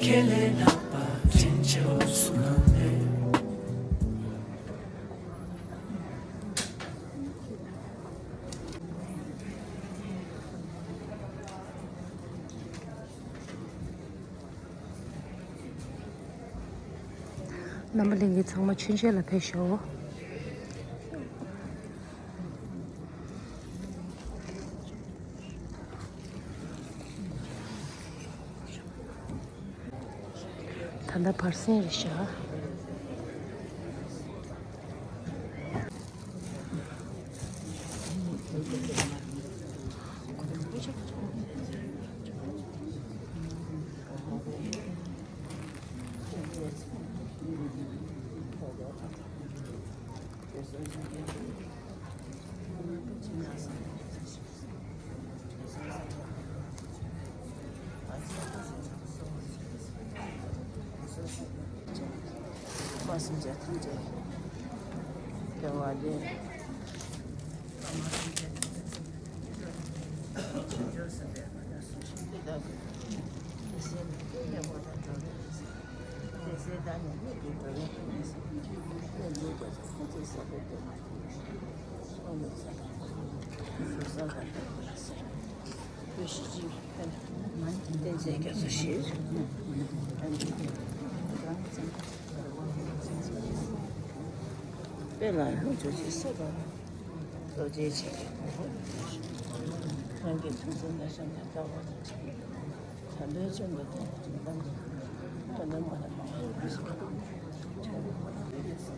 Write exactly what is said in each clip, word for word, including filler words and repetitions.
ཁས་ལེན་ལྷག་པ་དྲིན་ཆེའོ་གསུང་གནང་ནས། རྣམ་པ་ལྷན་རྒྱས་ཚང་མ་མཆོད་མཇལ་ལ་ཕེབས་ཤོག། ད་ལྟ་བར་གསེང་རེད་ཤག། དཔེ་ལ་ལྷུན་གྲུབ་ཀྱི་སྲིད་པ། རྡོ་རྗེ་འཆང་གི་གོ་འཕང་། རང་གི་ཐུགས་བརྩེ་ན་བྱམས་དང་ལྟ་བ་དང་། དམ་པའི་ཆོས་འདི་དང་དམ་པའི་ཆོས་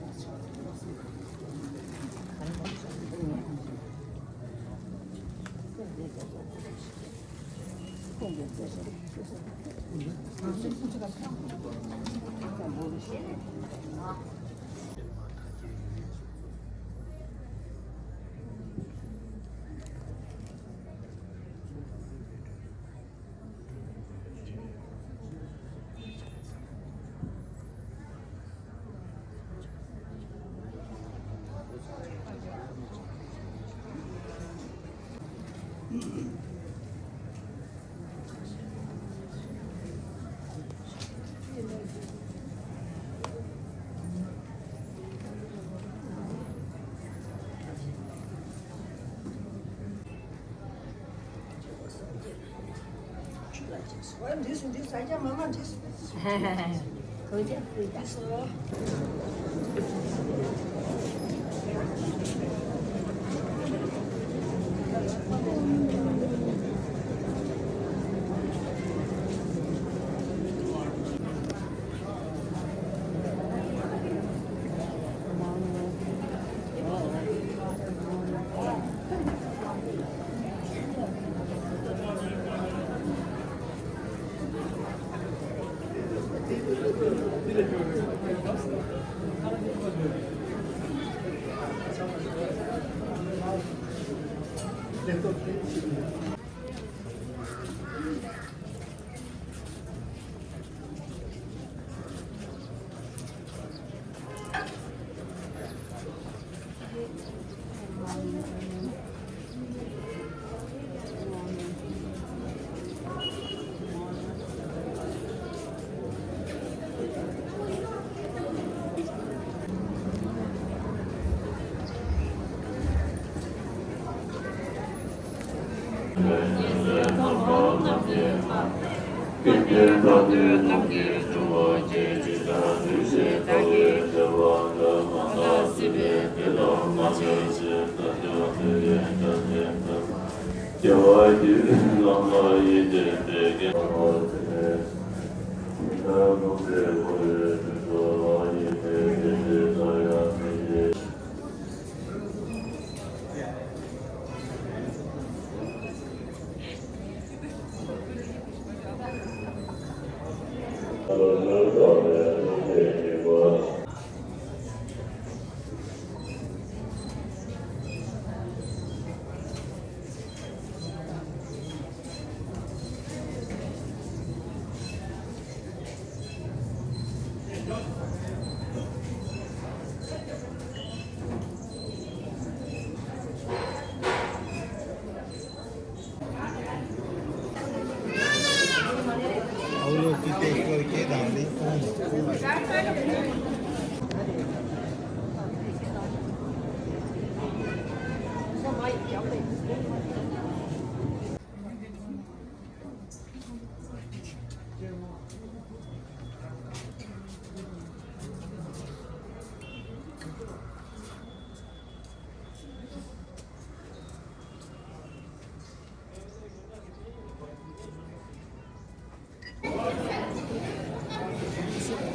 འདི་དང་།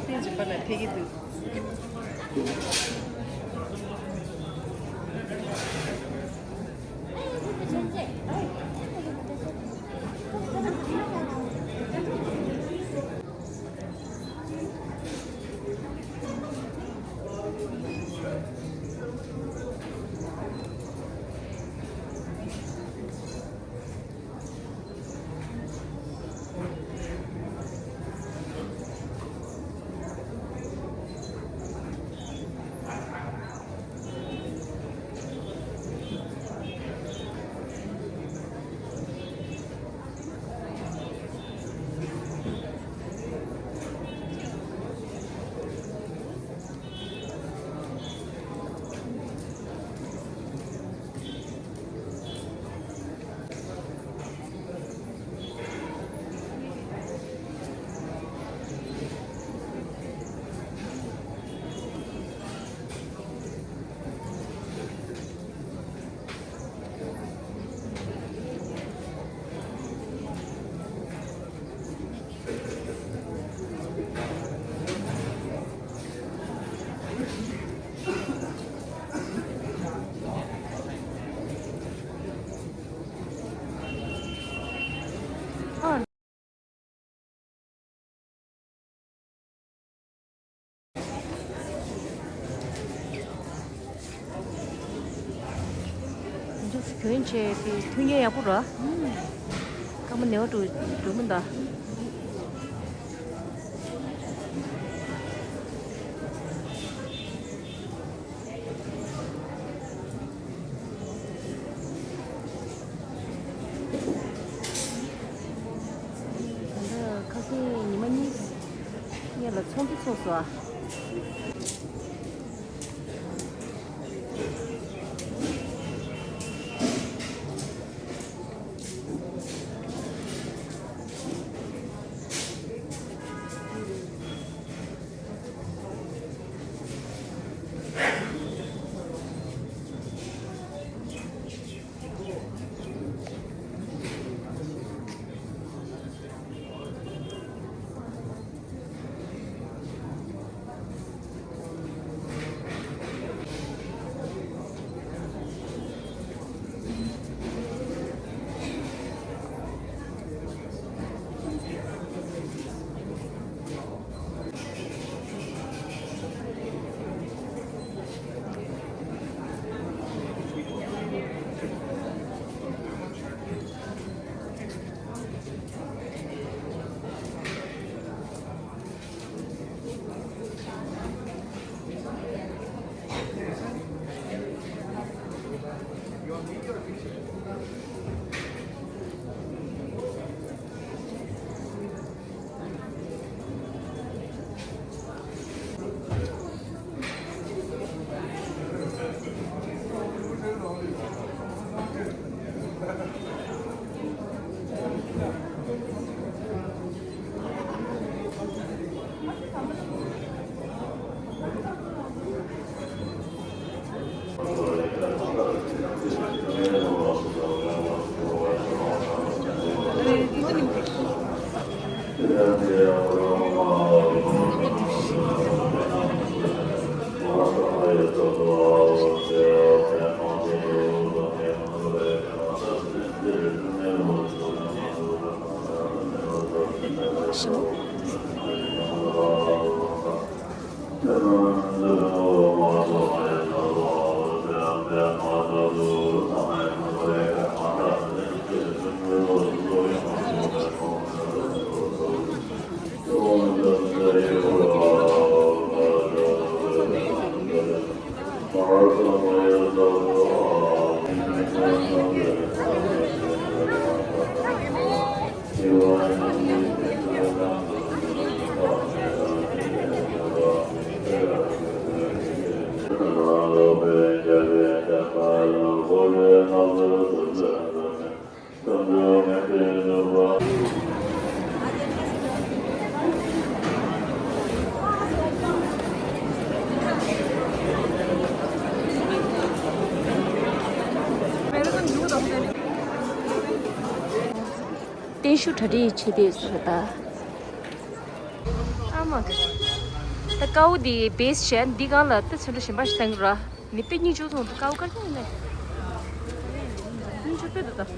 ཐེངས་གཅིག་པ་ལ་ཕེབས་ཀྱི་འདུག་འདུག་གྱོན་བྱས་པའི་ཐུགས་ཉན་ཡག་པོ་ར། སྐར་མ་ནེའུ་འགྲོ་འགྲོ་མི་འདའ། ད་ལྟ་ཁ་སང་ཉི་མ་གཉིས་གཉིས་ལ་ཚོགས་འདུ་ཚོགས་སོང་ཨ། བརྟན་བཞུགས་གྲ་སྒྲིག་བྱེད་དུས་སུ་རེད་ད། ཨ་མ། ད་ཀའུ་དེ་བེས་བྱས་འདི་སྒང་ལ་ད་ཚོན་ཁྲ་གཞན་པ་ཞིག་བཏང་གི་ར། ནི་དཔེ་སྙིང་རྗེ་སོང་འདུག་ཀའུ་དཀར་པོ་ཡིན་ནས། སྙིང་རྗེ་དཔེ་འདུག་ད།